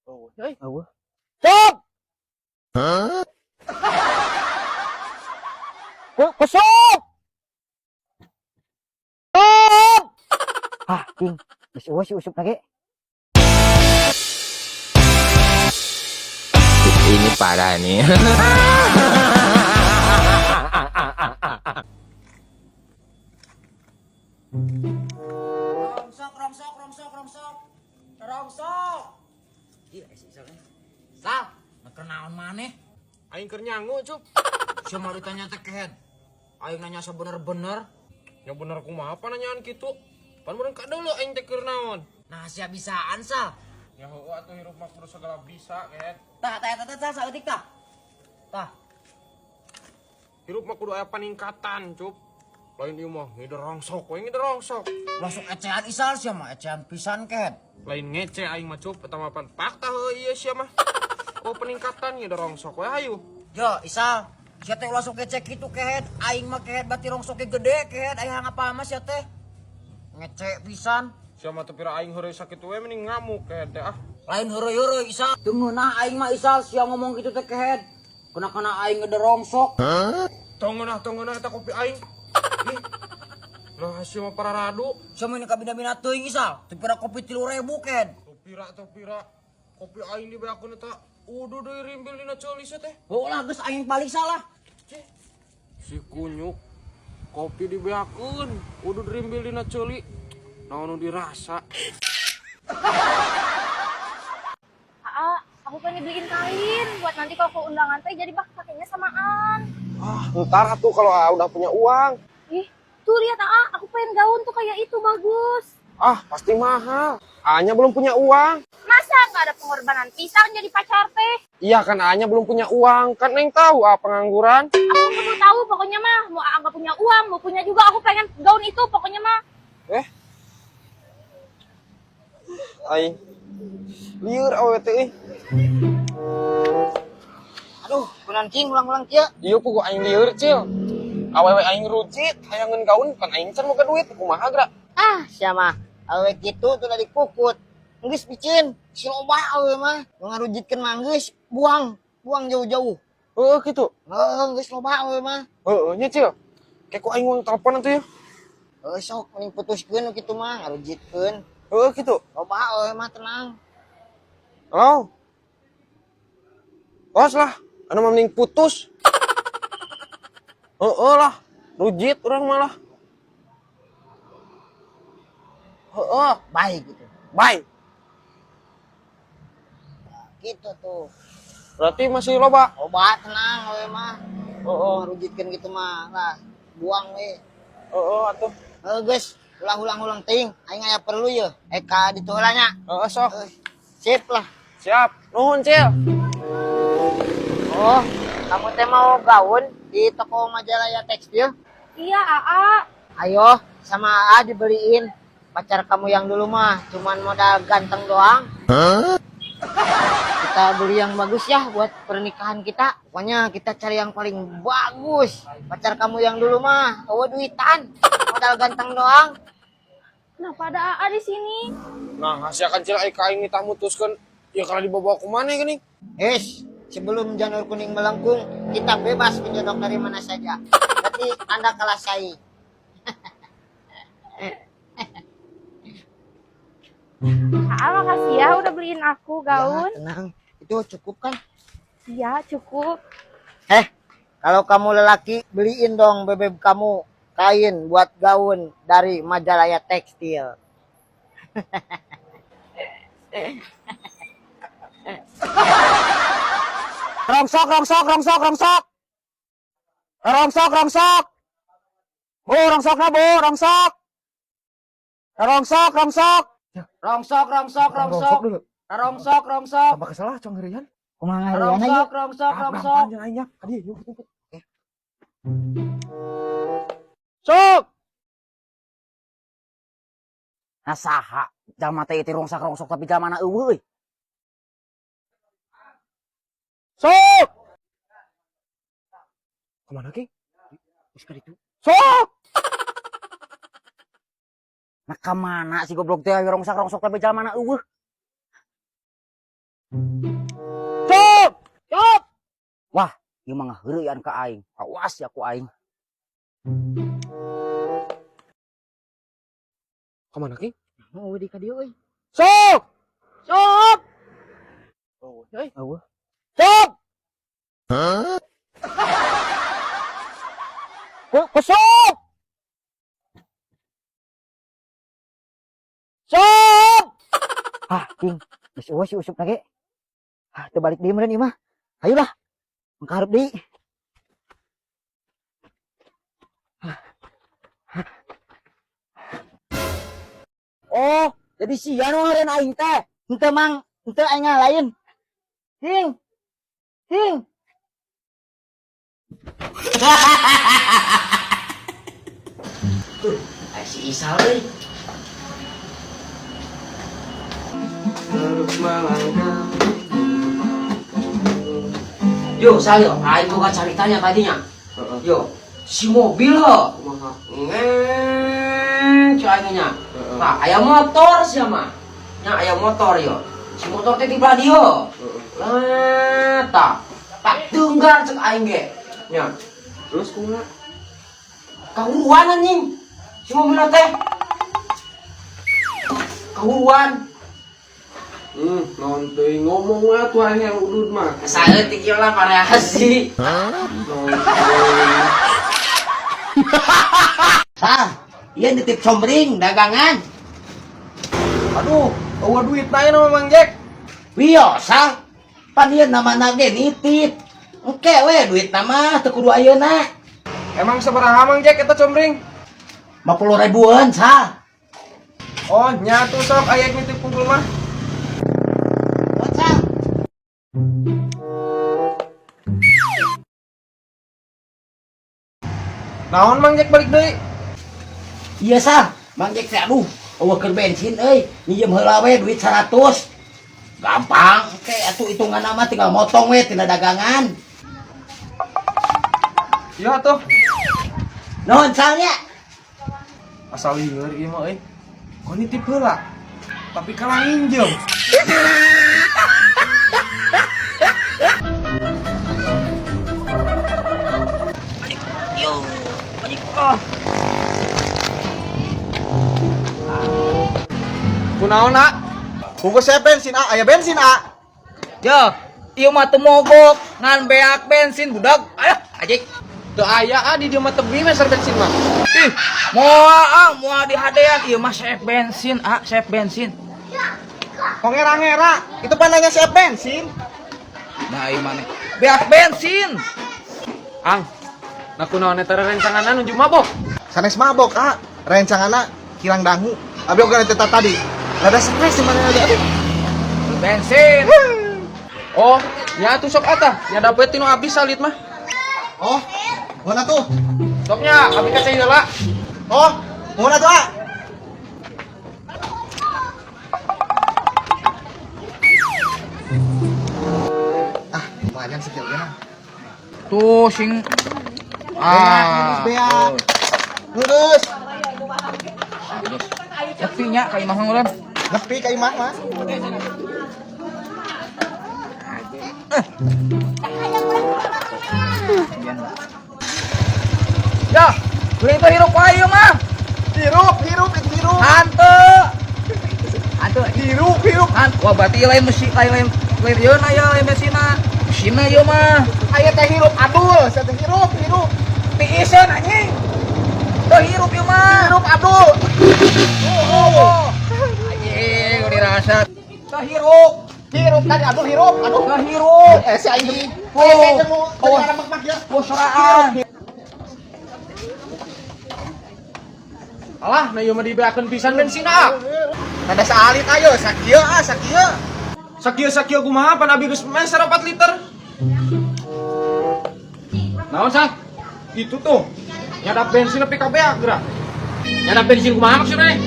Oh, euy. Eueuh. Stop. Kusop. Stop. Ah, King. Geus eueuh si Usup lagi. Ini parah nih. Rongsok, rongsok, rongsok, rongsok. Rongsok. Iya, si Isal. Sal, keur naon maneh? Aing keur nyangu, Cup. Sia mah ditanya teh kehed. Aing nanya sebener-bener. Ya bener kumaha apa nanyaan kitu? Pan meureun kadeuleu aing teh keur naon. Nah, sia bisaan, Sal. Ya heueuh atuh hirup mah kudu segala bisa, kehed. Tah, tah, tah, tah, saeutik tah. Tah, Hirup mah kudu aya paningkatan, Cup. Lain ieu mah ngider rongsok we ngider rongsok. masuk ecehan Isal sia mah ecehan pisan kehed. Lain ngece aing mah, Cup, eta mah pan fakta heueuh ieu sia mah. Oh peningkatan ngider rongsok we hayu. Yo, Isal, sia teh ulah sok ngecek kitu kehed. Aing mah kehed bati rongsoknya gede kehed. Aing ngapa mah sia teh. Ngecek pisan. Sia mah teu pira aing heureuy sakitu we mending ngamuk kehed teh ah. Lain heureuy-heureuy Isal. Teu ngeunah aing mah Isal sia ngomong kitu teh kehed. Kena-kena aing ngede rongsok. Tong ngeunah eta kopi aing. Ih. Lah sia mah pararadu. Sia mah ini kabina-bina teuing Isal. Teu pira kopi 3.000 kehed. Teu pira kopi aing dibeakeun eta uduh deui rimbil dina ceuli sia teh. Oh lah geus aing paling salah. Si kunyuk kopi dibeakeun uduh rimbil dina ceuli. Naon nu dirasa? Aa, aku pengen dibeliin kain buat nanti kalau ke undangan teh jadi bak pakainya samaan. Ah, ntar atuh kalau udah punya uang. Ih, tuh lihat Aa, aku pengen gaun tuh kayak itu bagus. Ah, pasti mahal. A-nya belum punya uang. Masa nggak ada pengorbanan pisang jadi pacar teh? Iya kan A-nya belum punya uang. Kan Neng tahu A pengangguran. Aku nggak mau tahu pokoknya mah, mau Aa nggak punya uang, mau punya juga aku pengen gaun itu pokoknya mah. Aing. Lieur awewe teh euy. Aduh, kunan king ulang-ulang kieu. Ieu pugu aing lieur, Cil. Awewe aing rujit, hayangeun gaun kan aing can boga duit kumaha geura. Ah, sia mah awewe kitu tuh dari kukut. Geus piceun, si loba awewe mah. Nu ngarujitkeun mah geus buang, buang jauh-jauh. Heueuh kitu. Heeh, geus loba awewe mah. Heueuh nya, Cil. Kayak ku aing uang telepon atuh ya. Heuh sok mending putuskeun nu kitu mah ngarujitkeun. Heueuh kitu. Loba awewe mah tenang. Halo. Tos lah, anu mah mending putus. Heeh lah, rujit urang malah. Heeh, Baik gitu. Bye. Gitu tuh. Berarti masih loba. Loba tenang awewe mah. Heeh, Ngarujitkeun gitu mah lah, buang we. Heeh atuh. Heuh geus, ulah ulang-ulang teuing. Aing aya perlu ye. Eka ditu heula nya. Heeh sok. Heuh, sip lah. Siap. Nuhun, Cil. Oh, kamu teh mau gaun di toko Majalaya Tekstil? Iya, Aa. Ayo, sama AA dibeliin. Pacar kamu yang dulu mah cuman modal ganteng doang. Kita beli yang bagus ya buat pernikahan kita. Pokoknya kita cari yang paling bagus. Pacar kamu yang dulu mah, oh duitan, modal ganteng doang. Kenapa ada Aa di sini? Nah, hasil kan Cil aing ka aing nitah mutuskeun ya kalau dibawa ku maneh geuning. Es, sebelum janur kuning melengkung, kita bebas menjodok dari mana saja. Berarti Anda kalah saing. Aa, makasih ya udah beliin aku gaun. Ya, tenang, itu cukup kan? Iya, cukup. Kalau kamu lelaki, beliin dong bebeb kamu kain buat gaun dari Majalaya Tekstil. Rongsok, rongsok, rongsok, rongsok. Rongsok, rongsok. Bu, rongsokna bu, rongsok. Rongsok, rongsok. Rongsok, rongsok, rongsok. dulu. Rongsok, rongsok. Tambah kesalah cong herian. Kumaha harian aja? Rongsok, rongsok, rongsok. Panjang aing nya. Ka dieu yuk. Sok. Nah saha jalma teh teh rongsok rongsok tapi jalma na eueuh euy. Sok. Kemana, King? Geus ka ditu. Sok. Nah ka mana si goblok teh rongsak rongsok tapi jalma na eueuh. Cop! Cop! Wah, ieu mah ngaheureuyan ka aing. Awas ya ku aing. Kamana, King? Mau di ka dieu euy. Sok! Cop! Oh, euy. Eueuh. Cop! Ku sop! Sop! Ah, King, geus eueuh si Usup na ge. Ah, teu balik deui meureun ieu mah. Hayulah. Mangkahareup deui. Oh, jadi sia nu ngaran aing teh. Henteu Mang, henteu aing lain. King. King. Tuh, si Isal euy. Terus melangkah. Yo, sayo, aing boga caritanya tadinya. Heeh. Yo, si mobil ho. Kumaha? Ngeng, cu aing nya. Heeh. Nah, aya motor sia mah. Nya aya motor yo. Si motor teh di belah dieu. Heeh. Lah, tah. Tak tunggar cek aing ge. Nya, Terus kumaha? kahuruan anjing. Si mobil teh. Kahuruan. Naon teuing ngomong we atuh aing yang udud mah. Saeutik ieu lah variasi. Naon teuing. Sah, ieu nitip somring dagangan. Aduh, eueuh duit na mah Mang Jack. Wiyo, sah. Pan ieu namana ge nitip. Engke we duit nama teu kudu ayeuna. Emang sabaraha Mang Jack eta comring? 50 ribuan, sah. Oh, nya tuh sok aya nitip pungkul mah. Buat sah. Naon Mang Jack balik deui? Iya sah, Mang Jack teh aduh, eueuh keur bensin euy, minjem heula we duit 100. Gampang, engke atuh hitungan mah tinggal motong we tina dagangan. Iya tuh. Nuhun salnya. Asal lieur ieu mah euy. Kok nitip heula? Tapi kalah nginjem. Kunaon, nak? Bungkus saya bensin A, aya bensin A. Yo, ieu mah teu mogok, ngan beak bensin budak. Ayo, ajik. Teu aya ah di dieu mah tebi meser bensin mah. Ih, moal ah, moal di hadean ieu mah sep bensin, ah, sep bensin. Kok ngera-ngera? Itu pandanya saya bensin. Nah, ieu maneh. Beak bensin. Ang, nah kunaon eta rencanganna nuju mabok? Sanes mabok A, rencanganna kirang dangu. Abi oge teh tadi. Rada stres di mana aja aduh. Bensin. Oh, nya atuh sok atah, nya dapet tinu abis salit mah. Oh, mana tuh? Soknya, abi ka cai heula. Oh, mana tuh A? Ah, lumayan sih kira Tuh sing Ah, beak. Lurus. Nepi nya ka imah ngeureun. Nepi ka imah mah. Ya, beli itu hirup wae ieu mah. Hirup, hirup, itu hirup. Hanteu. Hanteu. Hirup, hirup. Han, wah berarti lain mesin lain lain lain ieu na ya, lain mesinna. Mesinna ieu mah. Aya teh hirup Abdul, saya teh hirup, hirup. Tiiseun anjing. Teu hirup ieu mah. Hirup Abdul. Oh, anjing dirasa. Teu hirup. Hirup tadi Abdul hirup. Aduh. Teu hirup. Eh si aing deui. Oh. Eh jeung nu Oh. teu mak ya. Oh, soraan. Alah, nah ieu mah dibeakeun pisan bensin ah. Rada saalit ayo, sakieu ah, sakieu. Sakieu-sakieu kumaha pan abi geus meser 4 liter. Naon sah? Itu tuh. Nyadap bensin nepi ka beak geura. Nyadap bensin kumaha maksudnya?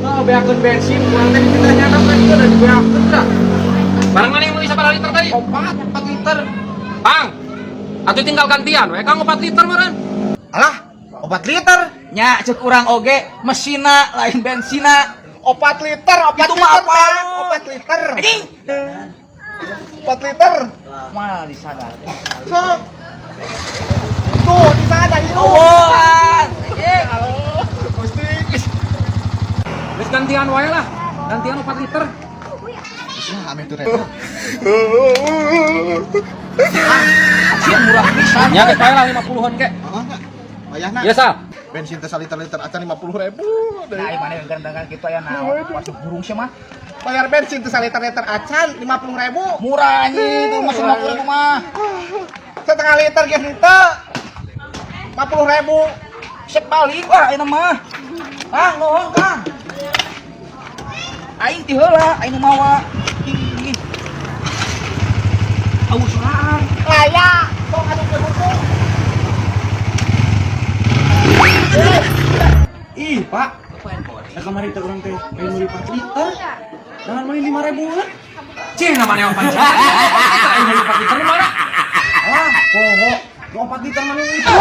Oh, beakeun bensin, urang teh kita nyadap kan juga udah dibeakeun geura. Barang mana yang meuli sabaraha liter tadi? 4, 4 liter. Bang, atuh tinggal gantian we Kang 4 liter meureun. Alah, 4 liter. Nya cek urang oge mesina lain bensina. 4 liter, 4 Itu mah liter, apa? Bang. 4 liter. Anjing. 4 liter. Mana disadar. Sok. Tuh, di sana hirup. Oh, eh. Gusti. Geus gantian wae lah. Gantian 4 liter. Nah, ame tuh repot. Sia murah pisan. Nya geus bae lah 50-an ke. Heeh, nya. Wayahna. Iya, Sal. Bensin teh saliter-liter acan 50.000. Nah, ai mana yang gandangan kitu aya naon? Waduh, burung sia mah. Bayar bensin teh saliter-liter acan 50.000. Murah anjing itu masih 50.000 mah. Setengah liter geus henteu. 50.000. Sek balik wah ayeuna mah. Ah, nuhun Kang. Aing ti heula, aing nu mawa. Ih. Aus sorangan. Layak. Tong anu ke hukum. Ih, Pak. Nah, kemarin teh urang teh pengen meuli 4 liter. Jangan meuli 5 ribuan. Cih, namanya 4 liter. Aing meuli 4 liter di mana? Ah, poho. Mau 4 liter mana itu?